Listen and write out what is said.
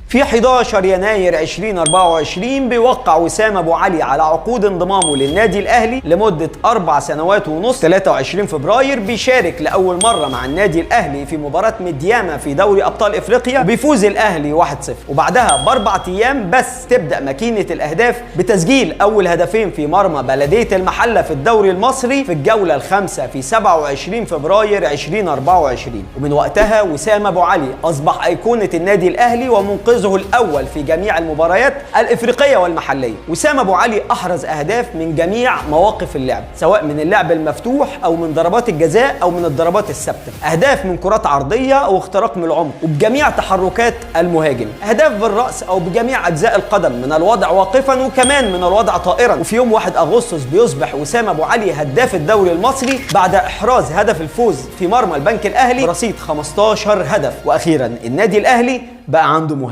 في 11 يناير 2024 بيوقع وسام ابو علي على عقود انضمامه للنادي الاهلي لمدة 4 سنوات ونص. 23 فبراير بيشارك لاول مرة مع النادي الاهلي في مباراة ميدياما في دوري ابطال افريقيا وبيفوز الاهلي 1-0. وبعدها ب4 ايام بس تبدا ماكينة الاهداف بتسجيل اول هدفين في مرمى بلديه المحلة في الدوري المصري في الجولة الخامسة في 27 فبراير 2024. ومن وقتها وسام ابو علي اصبح ايقونة النادي الاهلي ومنقذه الاول في جميع المباريات الافريقية والمحليه. وسام ابو علي احرز اهداف من جميع مواقف اللعب، سواء من اللعب المفتوح او من ضربات الجزاء او من الضربات الثابتة، اهداف من كرات عرضية او اختراق من العمق، وبجميع تحركات المهاجم، اهداف بالراس او بجميع اجزاء القدم من الوضع واقفا وكمان من الوضع طائرا. وفي يوم 1 اغسطس بيصبح وسام ابو علي هداف الدوري المصري بعد احراز هدف الفوز في مرمى البنك الاهلي برصيد 15 هدف. واخيرا النادي الاهلي بقى عنده مهاجم.